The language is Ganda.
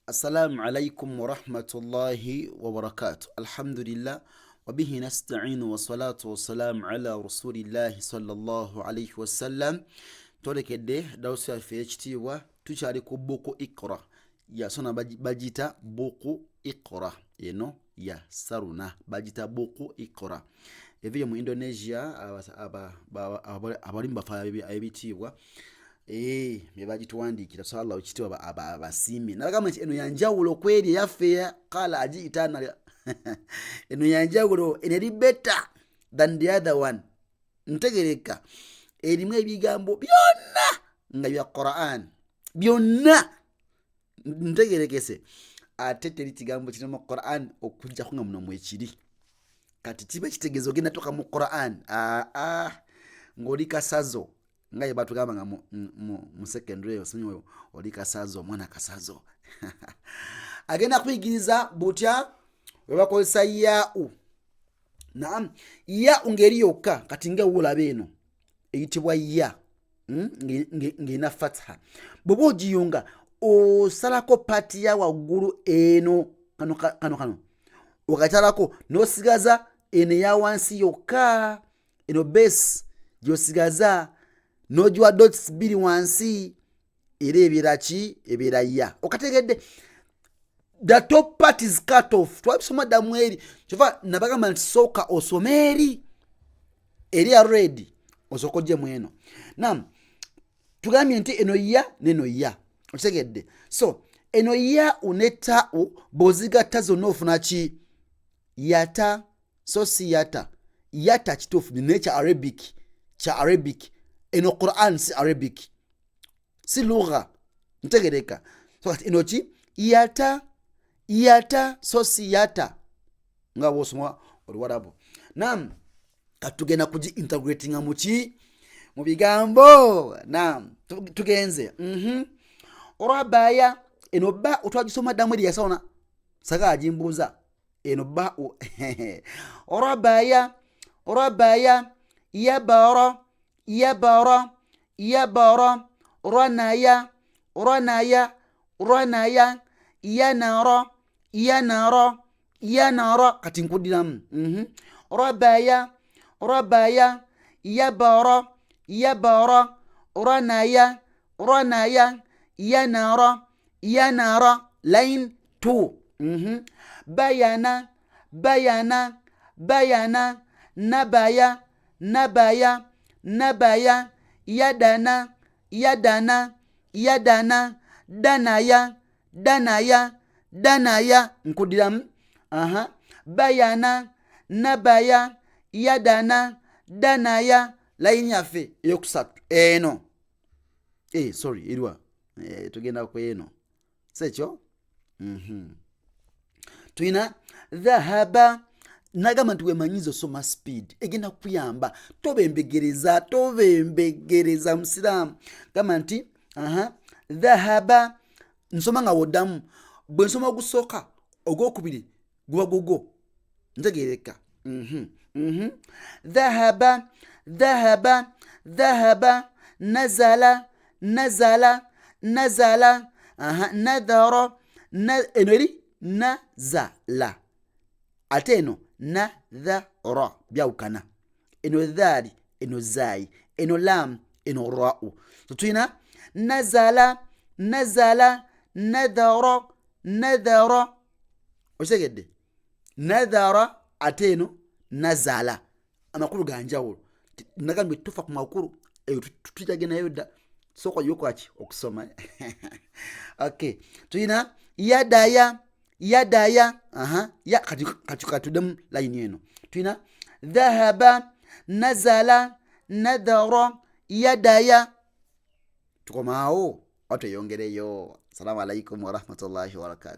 Assalamu alaikum warahmatullahi wabarakatu. Alhamdulillah wabihi nastainu wassalatu wassalamu ala rasulillahi sallallahu alaihi wasallam. Twolekedde dawusi yaffe ey'ekitiibwa, tukyali ku buku Iqra yasona, bagiyita buku Iqra eno ya saruna, bagiyita buku Iqra eviyo mu Indonesia. Abalimu bafe ab'ebitiibwa bebagituwandiikira, so Allah ekitiibwa abasiimye. Nabagamba nti eno yanjawulo kweri eyaffe kala agiyitana, eno yanjawulo, eno eri better than the other one. Ntegereka erimu ebigambo byonna nga bya Quran byonna, ntegerekese, ate teri kigambo kiri mu Quran okujjako nga muno mwekiri. Kati kiba kitegeeza ogenda tuka mu Quran aa ng'oli kasazo, nga ye batugamba nga mu secondary osanyi oli kasazo, omwana kasazo agenda kuyigiriza butya we bakozesa yau. Naam, yau ng'eri yokka. Kati nga wolaba eno eyitibwa ya ng'erina fatha, bw'oba ogiyunga osalako part ya waggulu eno, kano kano kano okatalako n'osigaza eno eya wansi yokka. Eno base gyosigaza n'ogiwa dots bbiri wansi, era ebeera ki? Ebeera ya. Okategedde? The top part is cut off. Twabisoma ddamu eri, kyova nabagamba nti sooka osome eri, eri ya red, osooka ojjemu eno. Nam tugambye nti eno ya neno ya, okitegedde? So eno ya ne tau bw'ozigatta zonna ofuna ki? Yata, so si yata. Yata kituufu naye kya Arabic, kya Arabic. Eno Quran si Arabic, si lugha, ntegereka. So kati eno ki? Yata, yata, so si yata nga bwosoma Oluwarabu. Nam kati tugenda kugi integratinga muki? Mu bigambo. Nam tugenze. Rabaya, eno ba otwagisoma ddamu eri yasawona saga agimbuuza eno ba rabaya, rabaya, yabara, yabara, yabara, ranaya, ranaya, ranaya, yanara, yanara, yanara. Kati nkuddiramu. Rabaya, rabaya, yabara, yabara, ranaya, ranaya, yanara, yanara. Line 2. Bayana, bayana, bayana, nabaya, nabaya, nabaya, yadana, yadana, yadana, danaya, danaya, danaya. Nkuddiramu. Aha, bayana, nabaya, yadana, danaya. Layini yaffe eyokusatu eno. Sorry, eriwa? Tugenda ku eno, sekyo. Tulina dhahaba. Nagamba nti wemanyiza osoma speed egenda kukuyamba, tobembegereza, tobembegereza musiraamu. Gamba nti aha, dhahaba, nsoma nga woddamu. Bwe nsoma ogusooka, ogwokubiri guba gugwo, ntegereka. Dhahaba, dhahaba, dhahaba, nazala, nazala, nazala, aha, nadhara. Eno eri nazala, ate eno nadhara, byawukana. Eno dhaali, eno zaayi, eno lam, eno rau. So tulina nazala, nazala, nadhara, nadhara. Okitegedde? Nadhara ate eno nazala, amakulu ganjawulo. Nagambye tufa ku makulu, eyo tujagenayo dda. Sooka yokwaki okusoma. Okay, tulina yadaya, yadaya, aha, ya. Kati kati katuddemu layini eno. Tulina dhahaba, nazala, nadhara, yadaya. Tukomaawo, watweyongereyo. Assalamu alaikum warahmatullahi wabarakatu.